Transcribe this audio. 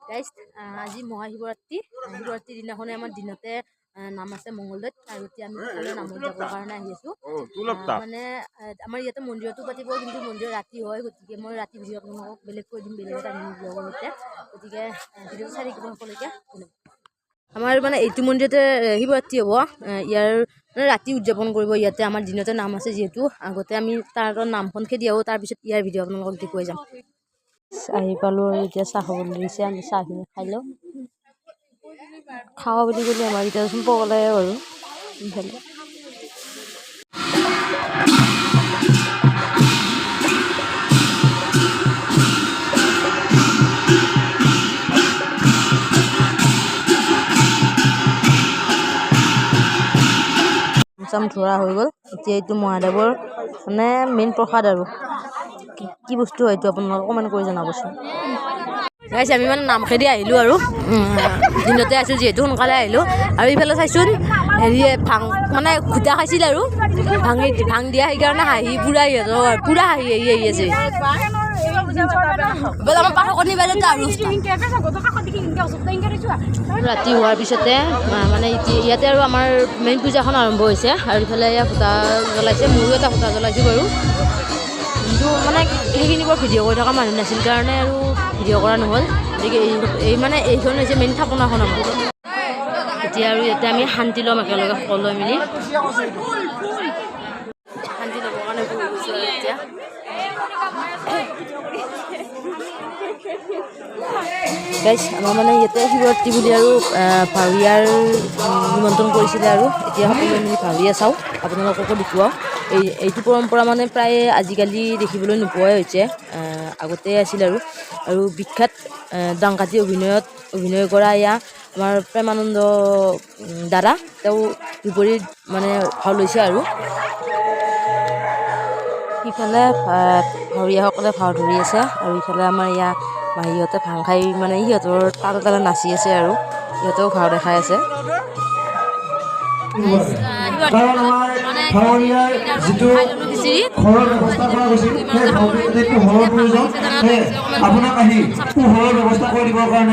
Guys, আজি মহাশিৱৰাত্ৰি। শিৱৰাত্ৰিৰ দিনাখনে আমাৰ দিনতে নাম আছে মংগলদৈত আৰু এতিয়া আমি সকলোৱে নামত যাবৰ কাৰণে আহি আছোঁ। মানে আমাৰ ইয়াতে মন্দিৰতো পাতিব, কিন্তু মন্দিৰত ৰাতি হয়। গতিকে মই ৰাতি ভিডিঅ' আপোনালোকক বেলেগকৈ দিম, বেলেগ এটা ব্লগৰ সৈতে। গতিকে ভিডিঅ'টো চাই থাকিব সকলোকে। আমাৰ মানে এইটো মন্দিৰতে শিৱৰাত্ৰি হ'ব, ইয়াৰ মানে ৰাতি উদযাপন কৰিব। ইয়াতে আমাৰ দিনতে নাম আছে যিহেতু, আগতে আমি তাৰ নামখন খেদি আহোঁ, তাৰপিছত ইয়াৰ ভিডিঅ' আপোনালোকক দেখুৱাই যাম। আহি পালোঁ আৰু এতিয়া চাহ খাবলৈ দিছে, আমি চাহখিনি খাই লওঁ। খাৱা বুলি ক'লে আমাৰ এতিয়াচোন পগলাই বাৰু ইফালে। চাম ধৰা হৈ গ'ল। এতিয়া এইটো মহাদেৱৰ মানে মেইন প্ৰসাদ আৰু কি বস্তু হয় এইটো আপোনালোকে কমেণ্ট কৰি জনাবচোন। গাইছ, আমি মানে নাম খেদি আহিলোঁ আৰু দিনতে আছিল যিহেতু সোনকালে আহিলোঁ। আৰু ইফালে চাইচোন, হেৰিয়ে ভাং মানে খুটা খাইছিল আৰু ভাঙি ভাং দিয়া, সেইকাৰণে হাঁহি পূৰা, সিহঁতৰ পূৰা হাঁহি হাঁহি আহি আছে। আমাৰ পাঠকনি বাইদেউটো আৰু ৰাতি হোৱাৰ পিছতে মানে ইয়াতে আৰু আমাৰ মেইন পূজাখন আৰম্ভ হৈছে। আৰু ইফালে এয়া সূতা জ্বলাইছে, ময়ো এটা সূতা জ্বলাইছোঁ বাৰু, কিন্তু মানে সেইখিনি বৰ ভিডিঅ' কৰি থকা মানুহ নাছিল কাৰণে আৰু ভিডিঅ' কৰা নহ'ল। গতিকে এই মানে এইখন হৈছে মেইন থাপনাখন আমাৰ। এতিয়া আৰু ইয়াতে আমি শান্তি ল'ম একেলগে সকলোৱে মিলি। শান্তি ল'বৰ কাৰণে বহি গৈছোঁ আৰু এতিয়া। গাইছ, আমাৰ মানে ইয়াতে শিৱৰাত্ৰি বুলি আৰু ভাৱৰীয়াৰ নিমন্ত্ৰণ কৰিছিলে আৰু এতিয়া সকলোৱে মিলি ভাৱৰীয়া চাওঁ, আপোনালোককো দেখুৱাওঁ। এইটো পৰম্পৰা মানে প্ৰায় আজিকালি দেখিবলৈ নোপোৱাই হৈছে, আগতে আছিল আৰু। আৰু বিখ্যাত দাংকাটি অভিনয়ত অভিনয় কৰা এয়া আমাৰ প্ৰেমানন্দ দাদা, তেওঁ বিপৰীত মানে ভাও লৈছে। আৰু সিফালে ভাৱৰীয়াসকলে ভাও ধৰি আছে আৰু ইফালে আমাৰ এয়া মাহীহঁতে ভাং খাই মানে সিহঁতৰ তালে তালে নাচি আছে আৰু সিহঁতেও ভাও দেখাই আছে। কাৰণ আমাৰ ভাৱৰীয়াৰ যিটো ঘৰৰ ব্যৱস্থা কৰা গৈছিল, সেই ঘৰটোত পোহৰৰ প্ৰয়োজন। সেয়ে আপোনাক আহি পোহৰৰ ব্যৱস্থা কৰি দিবৰ কাৰণে